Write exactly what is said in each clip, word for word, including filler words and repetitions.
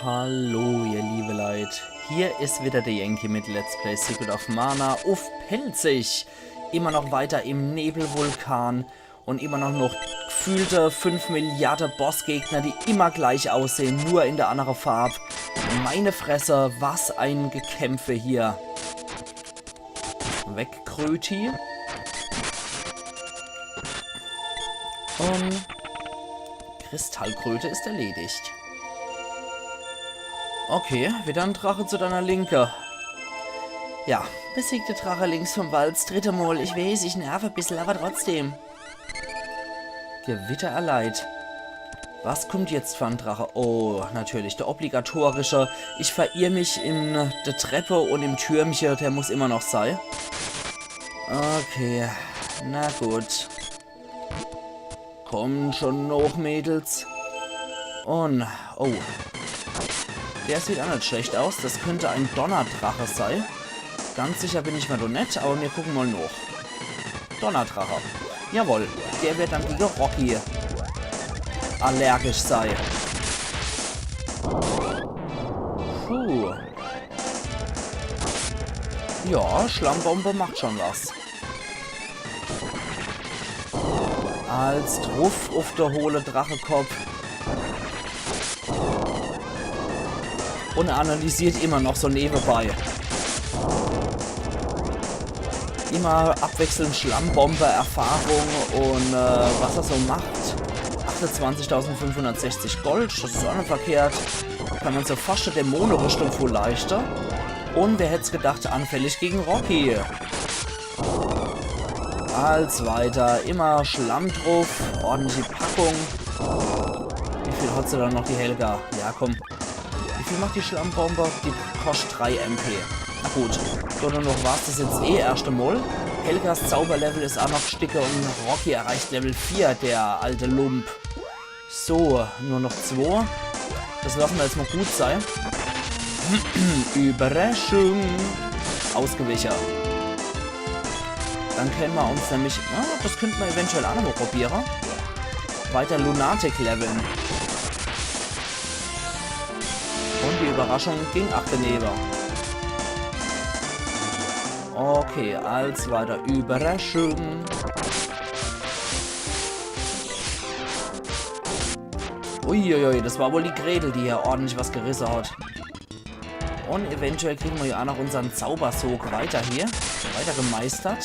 Hallo, ihr liebe Leit. Hier is wieder der Yankee mit Let's Play Secret of Mana uff Pälzisch. Immer noch weiter im Nebelvulkan und immer noch, noch gefühlte fünf Milliarde Bossgegner, die immer gleich aussehen, nur in der andere Farb. Meine Fresse, was ein Gekämpfe hier. Weg, Kröti. Und Kristallkröte is erledigt. Okay, wieder en Drache zu deiner Linke. Ja, besiegte Drache links vom Wald, s dritte Mol. Ich weeß, ich nerv e bissel, aber trotzdem. Gewitter erleid. Was kommt jetzt für en Drache? Oh, natürlich, der obligatorische. Ich verirr mich in der Treppe und im Türmche, der muss immer noch sei. Okay, na gut. Kommen schon noch, Mädels. Und, oh. Der sieht auch net schlecht aus. Das könnte ein Donnerdrache sei. Ganz sicher bin ich mir doch net, aber mir gucken mal noch. Donnerdrache. Jawohl, der wird dann gegen Rocky allergisch sei. Puh. Ja, Schlammbombe macht schon was. Als druff uff der hohle Drachekopf. Und analysiert immer noch so nebenbei. Immer abwechselnd Schlammbombe, Erfahrung und, äh, was er so macht. Achtundzwanzigtausendfünfhundertsechzig Gold, das is auch net verkehrt. Kann man so fast e Dämonerüstung vuleischte. Und wer hätt's gedacht, anfällig gegen Rocky. Als weiter, immer Schlamm druff, ordentliche Packung. Wie viel hat se dann noch, die Helga? Ja, komm. Wie viel macht die Schlammbombe? Die koscht drei M P. Na gut, so, dann noch war's das jetzt eh erschte Mol. Helgas Zauberlevel is auch noch sticke und Rocky erreicht Level vier, der alte Lump. So, nur noch zwei. Das lassen wir jetzt mal gut sein. Überraschung. Ausgewiche. Dann können wir uns nämlich, ah, das könnten wir eventuell auch noch mal probieren. Weiter Lunatic leveln. Und die Überraschung ging ab daneben. Okay, als weiter Überraschung. Uiuiui, das war wohl die Gretel, die hier ordentlich was gerisse hat. Und eventuell kriegen wir ja auch noch unseren Zaubersog weiter hier. Weiter gemeistert.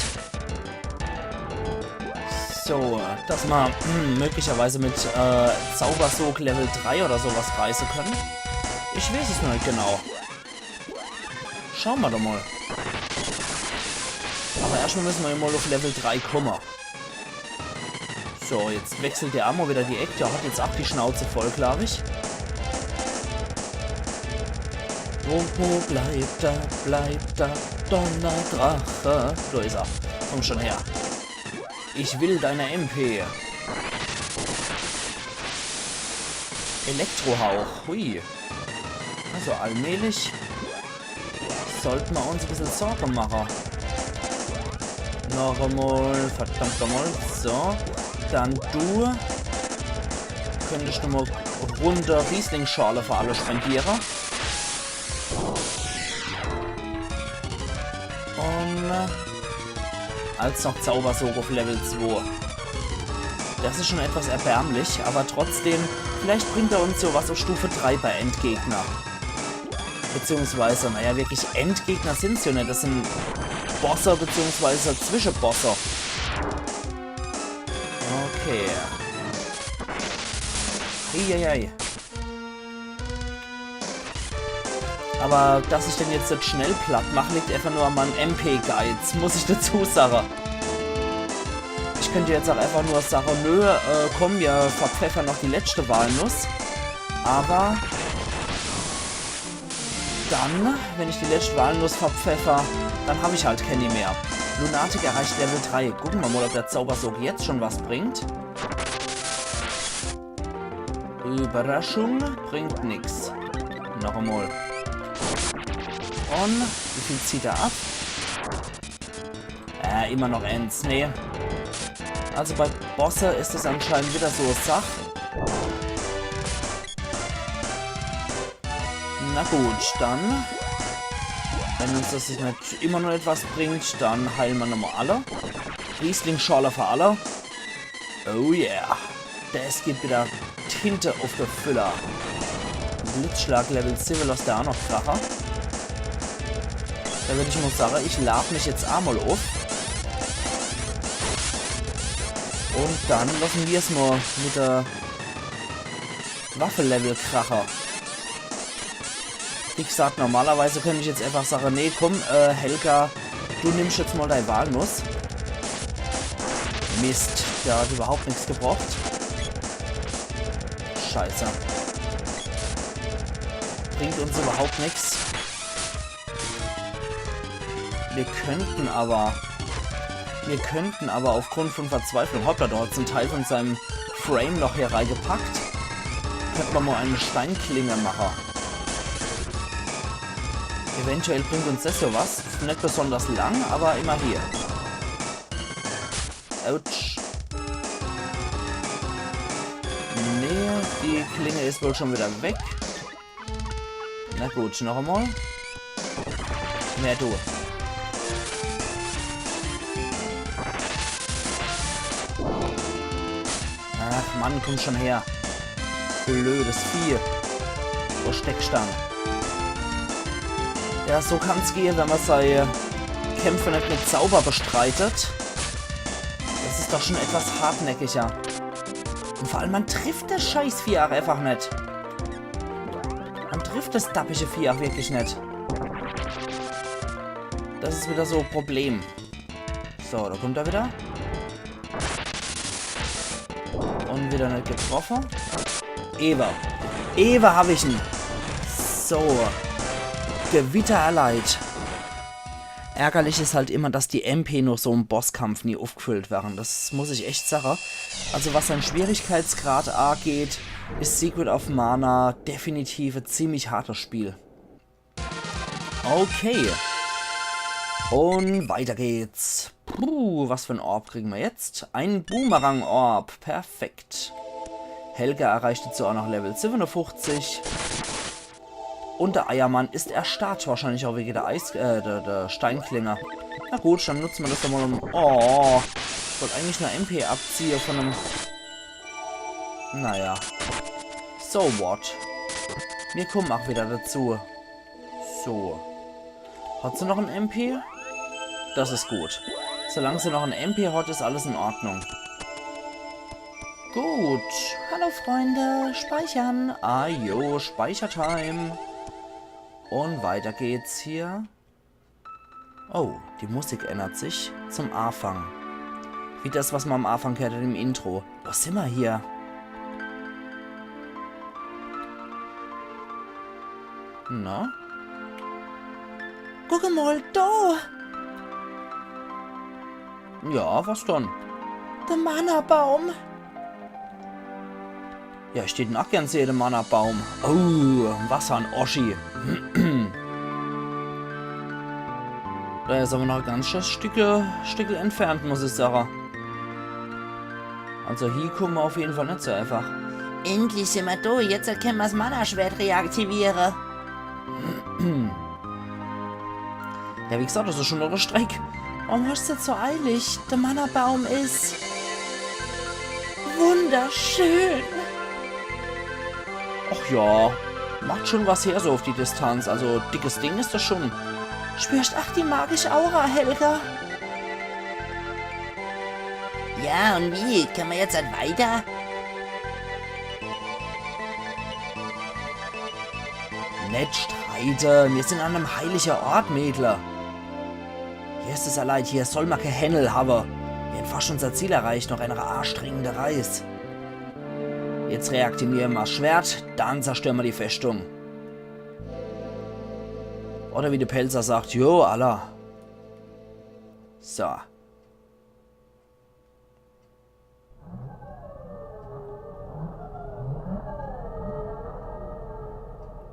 So, dass wir möglicherweise mit, äh, Zaubersog Level drei oder sowas reißen können. Ich weiß es noch nicht genau. Schauen wir doch mal. Aber erstmal müssen wir ja mal auf Level drei kommen. So, jetzt wechselt der Ammo wieder die Eck. Der hat jetzt auch die Schnauze voll, glaub ich. Wo, wo bleibt er, bleibt er, Donnerdrache? Da ist er. Komm schon her. Ich will deine M P. Elektrohauch, hui. Also allmählich sollten wir uns ein bisschen Sorge machen. Noch einmal, verdammt nochmal. So, dann du. Könntest du mal runde Rieslingschorle für alle spendieren. Und, äh, als noch Zaubersog auf Level zwei. Das ist schon etwas erbärmlich, aber trotzdem, vielleicht bringt er uns so was auf Stufe drei bei Endgegner. Beziehungsweise, naja, wirklich Endgegner sind sie ja nicht. Das sind Bosse beziehungsweise Zwischenbosse. Okay. Eieiei. Aber dass ich den jetzt nicht schnell platt mache, liegt einfach nur an meinem M P-Geiz, muss ich dazu sagen. Ich könnte jetzt auch einfach nur sagen, nö, äh, komm, wir verpfeffern noch die letzte Walnuss. Aber dann, wenn ich die letzte Walnuss verpfeffer, dann hab ich halt keine mehr. Lunatic erreicht Level drei. Gucken wir mal, ob der Zaubersog jetzt schon was bringt. Überraschung bringt nix. Noch einmal. Und wie viel zieht er ab? Äh, immer noch eins. Nee. Also bei Bosse ist es anscheinend wieder so e Sach. Na gut, dann. Wenn uns das net, immer noch net was bringt, dann heile mer nochmal alle. Riesling-Schorle für alle. Oh yeah. Das gibt wieder Tinte auf de Füller. Blitzschlag Level siwwe, lass der auch noch krache. Da würd ich mal sage, ich lad mich jetzt einmal auf. Und dann lasse mer's mal mit de Waffe-Level krache. Wie gesagt, normalerweise könnt ich jetzt einfach sage, nee, komm, äh, Helga, du nimmst jetzt mal dei Walnuss. Mist, der hat überhaupt nix gebracht. Scheiße. Bringt uns überhaupt nix. Wir könnten aber, wir könnten aber aufgrund von Verzweiflung, hoppla, da hat's en Teil von seinem Frame noch hier reingepackt. Könnte mer mal eine Steinklinge mache. Eventuell bringt uns das so was. Net besonders lang, aber immerhin. Autsch. Nee, die Klinge ist wohl schon wieder weg. Na gut, noch einmal. Mehr du. Ach Mann, komm schon her. Blödes Vieh. Wo steckst du dann? Ja, so kann's gehe, wenn man sei Kämpfe net mit Zauber bestreitet. Das ist doch schon etwas hartnäckiger. Und vor allem, man trifft das Scheißvieh auch einfach net. Man trifft das dappische Vieh auch wirklich net. Das ist wieder so ein Problem. So, da kommt er wieder. Und wieder net getroffen. Ewe. Ewe hab ich en. So. Gewitter erleid. Ärgerlich ist halt immer, dass die M P noch so im Bosskampf nie aufgefüllt werden. Das muss ich echt sagen. Also was seinen Schwierigkeitsgrad angeht, ist Secret of Mana definitiv ein ziemlich hartes Spiel. Okay. Und weiter geht's. Puh, was für ein Orb kriegen wir jetzt? Ein Boomerang-Orb. Perfekt. Helga erreicht jetzt auch noch Level siebenundfünfzig. Und der Eiermann ist erstarrt, wahrscheinlich auch wegen der Eis-, äh, der, der Steinklinge. Na gut, dann nutzen wir das doch mal um. Oh, ich wollte eigentlich nur M P abziehen von dem. Naja. So what? Wir kommen auch wieder dazu. So. Hat sie noch ein M P? Das ist gut. Solange sie noch ein M P hat, ist alles in Ordnung. Gut. Hallo Freunde, speichern. Ah jo, Speichertime. Und weiter geht's hier. Oh, die Musik ändert sich zum Anfang. Wie das, was man am Anfang gehört hat im Intro. Wo sind wir hier? Na? Guck mal, da! Ja, was dann? Der Mana-Baum. Ja, ich tät en auch gern sehe, de Mana-Baum. Oh, was für en Oschi. Der is aber noch e ganz schönes Stücke, Stückel entfernt, muss ich sagen. Also hier kommen wir auf jeden Fall nicht so einfach. Endlich sind wir da, jetzt können wir das Mana-Schwert reaktivieren. Ja, wie gesagt, das ist schon noch e Streck. Warum hast du jetzt so eilig? Der Mana-Baum ist wunderschön. Ach ja, macht schon was her so auf die Distanz. Also dickes Ding ist das schon. Spürst ach die magische Aura, Helga? Ja, und wie? Können wir jetzt halt weiter? Net streite, wir sind an einem heiligen Ort, Mädler. Hier ist es allein, hier soll man kein Händel haben. Wir haben fast unser Ziel erreicht, nach einer anstrengenden Reise. Jetzt reaktivieren wir das Schwert, dann zerstören wir die Festung. Oder wie der Pälzer sagt, jo, alla. So.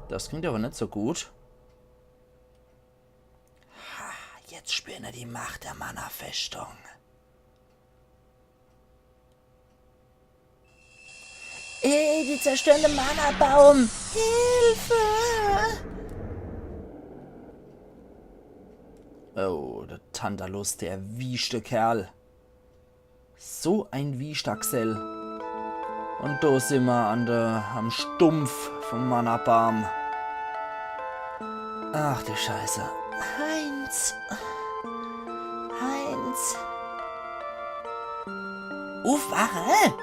Das klingt aber nicht so gut. Ha, jetzt spüren wir die Macht der Mana-Festung. Ey, die zerstören den Mana-Baum! Hilfe! Oh, de Tantalus, der wieschte Kerl. So en wieschter Gsell. Un do simmer an de, am Stumpf vum Mana-Baam. Ach du Scheiße. Heinz. Heinz. Uffwache!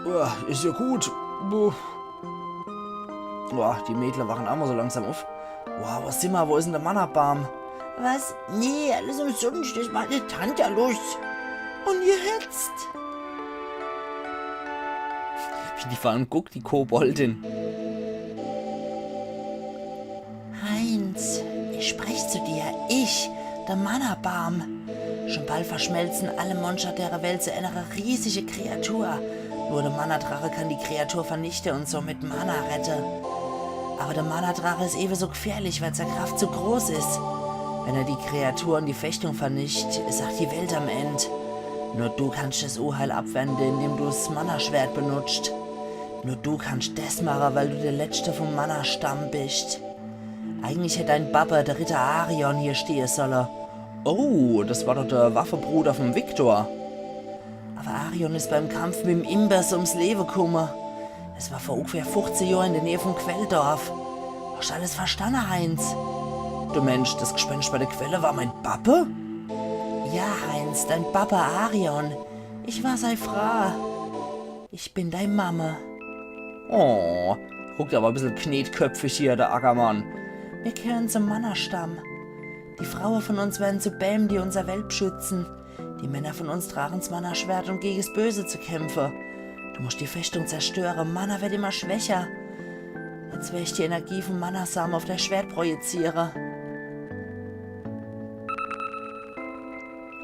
Uah, is jo gut. Buh. Boah, die Mädler wachen aa mol so langsam uff. Boah, wo simmer? Wo is dann de Mana-Baam? Was? Nee, alles umsunscht. Des war de Tantalus. Un jetzt? Wie die vor allem guckt, die Koboldin. Heinz, ich sprech zu dir. Ich, de Mana-Baam. Schun bald verschmelzen alle Monschter dere Welt zu enere riesige Kreatur. Nur de Mana-Drache kann die Kreatur vernichte un somit Mana rette. Awwer de Mana-Drache is ewe so gfährlich, weil sei Kraft zu groß is. Wenn er die Kreatur un die Festung vernicht, is aa die Welt am End. Nur du kannscht des Unheil abwende, indem du's Mana-Schwert benutscht. Nur du kannscht des mache, weil du de Letschte vum Mana-Stamm bischt. Eigentlich hätt dein Babbe, de Ritter Arion, hier stehe solle. Oh, des war doch de Waffebruder vum Victor. Awwer Arion is beim Kampf mit'm Imbes ums Lewe kumme. Des war vor ungefähr fuchzeh Johr in de Näh vum Quelldorf. Hascht alles verstanne, Heinz? Du meensch, des Gspenscht bei de Quelle war mein Babbe? Ja, Heinz, dein Babbe Arion. Ich war sei Fraa. Ich bin dei Mamme. Oh, guckt awwer e bissel knetköpfig hier, de Ackermann. Mir gheeren zum Mana-Stamm. Die Fraue vun uns werren zu Bääm, die unser Welt bschützen. Die Männer vun uns tragen's Mana-Schwert, um gege's Böse zu kämpfe. Du muscht die Festung zerstöre. Mana werd immer schwächer. Jetzt werr ich die Energie vum Mana-Same uff dei Schwert projiziere.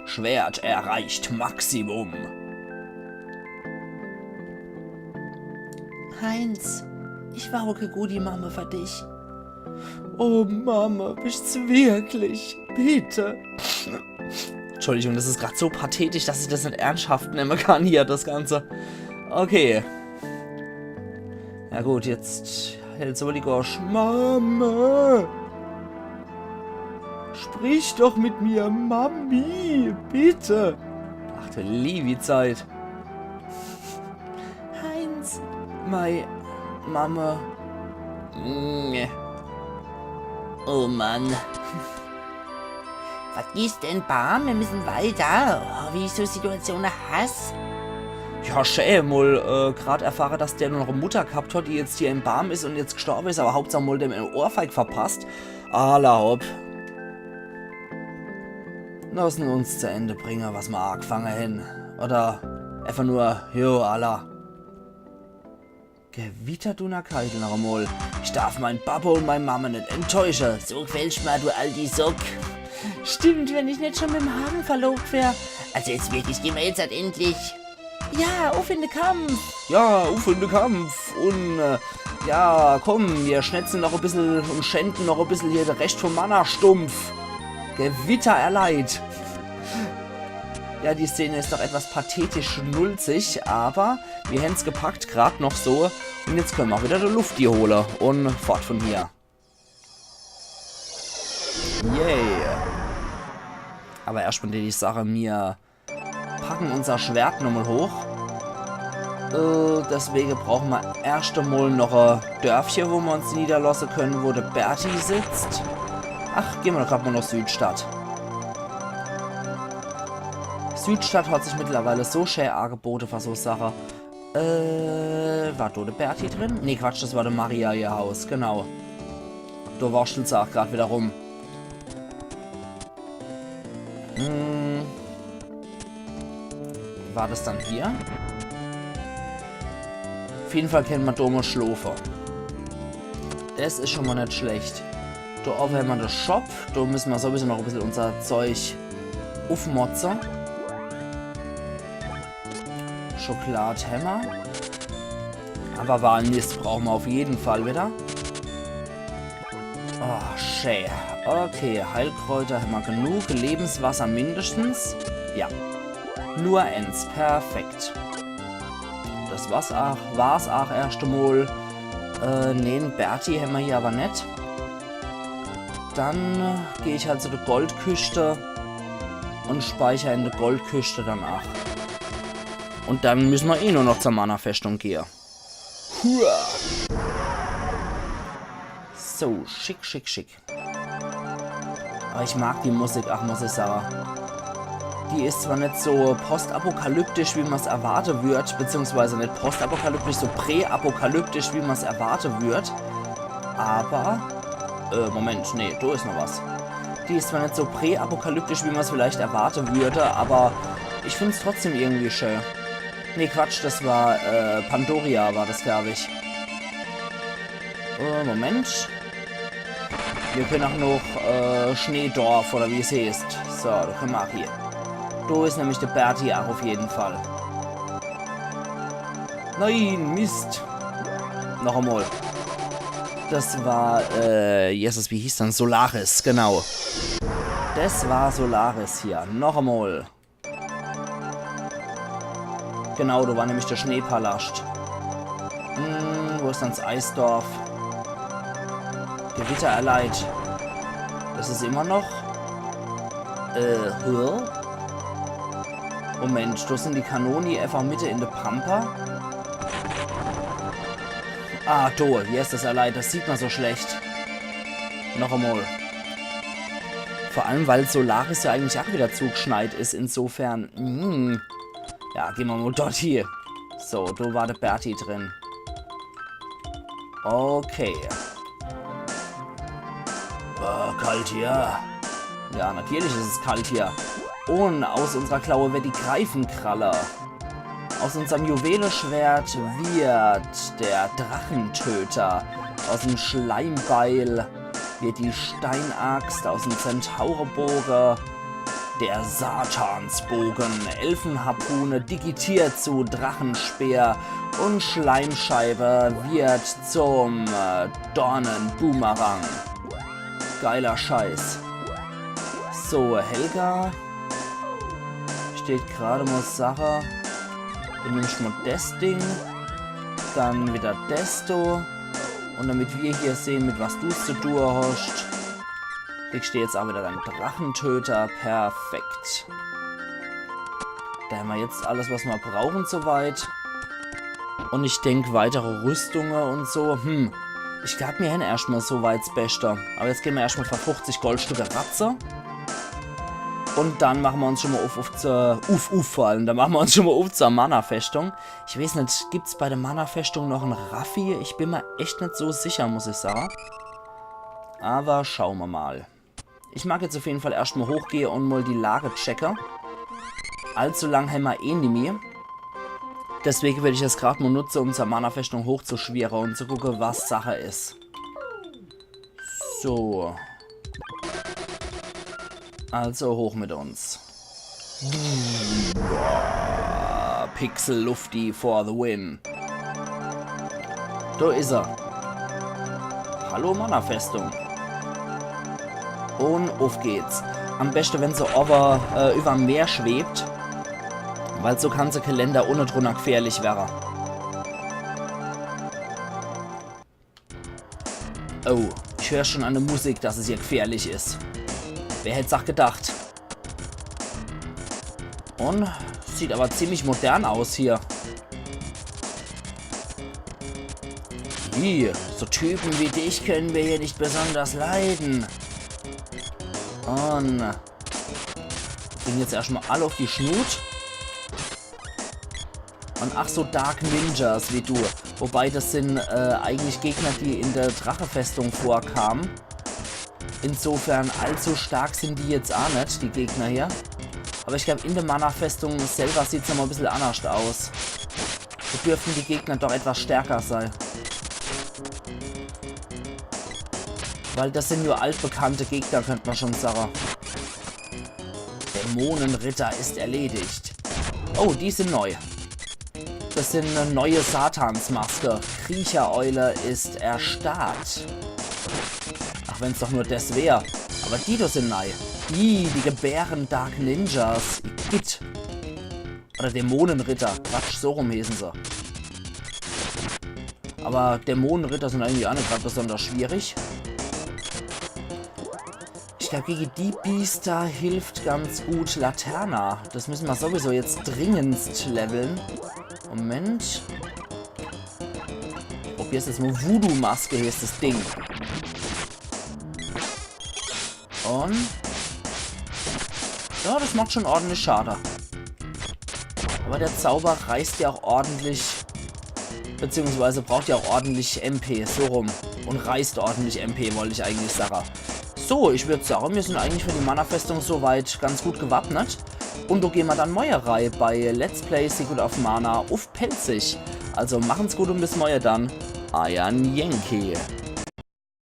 Schwert erreicht Maximum. Heinz, ich war aa kä gudi Mamme fer dich. Oh Mamme, bischt's wirklich? Bitte. Entschuldigung, des is grad so pathetisch, dass ich des net ernschthaft nemme kann hier, des Ganze. Okay. Na gut, jetzt hält's awwer die Gosch. Mamme! Sprich doch mit mir, Mami, bitte! Ach du liewi Zeit. Heinz. Mei Mamme. Nee. Oh Mann. Was is denn, Baam? Mir müssen weiter. Oh, wie ich so Situationen hass. Ja, schä, mol äh, grad erfahre, dass der nur noch e Mutter gehabt hat, die jetzt hier im Baam is und jetzt gestorbe is, aber Hauptsach mol dem e Ohrfeig verpasst. Alla hopp. Lossen uns zu Ende bringe, was mer agefange hen. Oder einfach nur, jo, alla. Gewitterdunnerkeidel noch emol. Ich darf mein Babbe und mei Mamme net enttäusche. So gfällscht mer, du alti Sock. Stimmt, wenn ich net schon mit dem Hagen verlobt wär. Also jetzt wirklich, geh mer jetzt halt endlich. Ja, uff in de Kampf. Ja, uff in de Kampf. Und äh, ja, komm, mir schnetzeln noch e bissel und schänden noch e bissel hier de Rescht vom Mana-Stumpf. Gewitter erleid. Ja, die Szene is doch etwas pathetisch schnulzig, aber mir hen's gepackt, grad noch so. Und jetzt könne mer auch wieder de Lufti hole und fort von hier. Yay. Aber erscht mol die Sache, mir packen unser Schwert nochmol hoch. Äh, deswege brauche mer erscht emol noch e Dörfche, wo mer uns niederlosse könne, wo de Berti sitzt. Ach, geh mer doch grad mol noch Südstadt. Südstadt hat sich mittlerweile so schä agebote für so Sache. Äh, war do de Berti drin? Nee, Quatsch, das war de Maria ihr Haus, genau. Do wurschtelt se auch grad wieder rum. Hm. War das dann hier? Auf jeden Fall könne mer do mol schlofe. Das is schon mol net schlecht. Do owwe hämmer de Shop. Do müsse mer sowieso noch e bissel unser Zeug uffmotze. Schokolad hämmer. Aber Walnüsse brauche mer auf jeden Fall wieder. Oh, schä. Okay, Heilkräuter hämmer genug. Lebenswasser mindestens. Ja. Nur ens. Perfekt. Das war's auch, war's auch erscht emol. Äh, nee, en Berti hämmer hier aber net. dann geh ich halt zu de Goldkischt un speicher in de Goldkischt dann ach. Un dann müsse mer eh nur noch zur Mana-Festung gehe. Hua! So, schick, schick, schick. Awwer ich mag die Musik ach, muss ich sage. Die is zwar net so postapokalyptisch, wie mer's erwarte würd, beziehungsweise net postapokalyptisch, so präapokalyptisch, wie mer's erwarte würd, awwer, äh, Moment, nee, do is noch was. Die is zwar net so präapokalyptisch, wie mer's vielleicht erwarte würd, awwer ich find's trotzdem irgendwie schää. Nee, Quatsch, des war, äh, Pandoria war des, glaab ich. Äh, Moment. Mir kenne ach noch, äh, Schneedorf, oder wie's heeßt. So, do kenne mer ach hie. Do is nämlich de Berti ach uff jeden Fall. Nein, Mist. Noch emol. Des war, äh, Jesus, wie hieß dann? Solaris, genau. Des war Solaris hier. Noch emol. Genau, do war nämlich de Schneepalast. Hm, wo is dann des Eisdorf? Gewitter erleidet. Des is immer noch. Äh, hä? Moment, do sin die Kanoni einfach mitte in de Pampa. Ah, do, yes, des erleidet. Des sieht mer so schlecht. Noch emol. Vor allem, weil Solaris ja eigentlich ach wieder zugschneit is, insofern. Mm. Ja, geh mer mol dort hie. So, do war de Berti drin. Okay. Äh, kalt hier. Ja, natürlich is es kalt hier. Un aus unserer Klaue wird die Greifenkralle. Aus unserm Juweleschwert wird der Drachentöter. Aus dem Schleimbeil wird die Steinaxt, aus dem Zentaureboge der Satansbogen, Elfenharpune digitiert zu Drachenspeer und Schleimscheibe wird zum, äh, Dornenboomerang. Geiler Scheiß. So, Helga. Steht grad mol Sache. Du nimmst mol des Ding. Dann wieder des do. Und damit wir hier sehen, mit was du's zu tun hast, kriegst du jetzt auch wieder deinen Drachentöter. Perfekt. Da haben wir jetzt alles, was wir brauchen soweit. Und ich denk, weitere Rüstunge und so, hm, ich glaub, mir hän erscht mal soweit 's Beschte. Aber jetzt gehen wir erscht mal für fünfzig Goldstücke ratze. Und dann machen wir uns schon mal uff, uff zur, uff, uff vor allem. Dann machen wir uns schon mal uff zur Mana-Festung. Ich weiß nicht, gibt's bei der Mana-Festung noch en Raffi? Ich bin mir echt nicht so sicher, muss ich sagen. Aber schauen wir mal. Ich mag jetzt auf jeden Fall erscht mal hochgehe und mal die Lage checke. Allzu lang hämmer eh nimmi. Deswegen will ich das grad mal nutze, um zur Mana-Festung hochzuschwirre und zu gucke, was Sache is. So. Also hoch mit uns. Pixel Lufti for the win. Do is er. Hallo Mana-Festung. Und uff geht's. Am beschte, wenn se over, äh, überm Meer schwebt, weil so kann se Geländer unne drunner gefährlich werre. Oh, ich hör schon an der Musik, dass es hier gefährlich is. Wer hätt's ach gedacht? Und sieht aber ziemlich modern aus hier. Ih, so Typen wie dich können wir hier nicht besonders leiden. Und kriegen jetzt erscht mal alle auf die Schnut. Und ach so, Dark Ninjas wie du. Wobei, das sind, äh, eigentlich Gegner, die in der Drachefestung vorkamen. Insofern, allzu stark sind die jetzt ach net, die Gegner hier. Aber ich glaub, in der Mana-Festung selber sieht's nochmal e bissel annerscht aus. Do dürften die Gegner doch etwas stärker sei. Weil das sind nur altbekannte Gegner, könnt man schon sagen. Dämonenritter ist erledigt. Oh, die sind neu. Das sind e neue Satansmaske. Kriechereule ist erstarrt. Ach, wenn's doch nur das wär. Aber die do sind nei. Ih, die gebären Dark Ninjas. Igitt. Oder Dämonenritter. Quatsch, so rum heeßen se. Aber Dämonenritter sind eigentlich ach net grad besonders schwierig. Dagegen die Biester hilft ganz gut Laterna. Das müssen wir sowieso jetzt dringendst leveln. Moment. Probier's jetzt mal. Voodoo-Maske heißt das Ding. Und ja, das macht schon ordentlich Schade. Aber der Zauber reißt ja auch ordentlich, beziehungsweise braucht ja auch ordentlich M P, so rum. Und reißt ordentlich M P, wollte ich eigentlich sagen. So, ich würd sagen, wir sind eigentlich für die Mana-Festung soweit ganz gut gewappnet. Und do gehen wir dann morje rei bei Let's Play Secret of Mana uff Pälzisch. Also machen's gut und bis morje dann. Eier Yankee.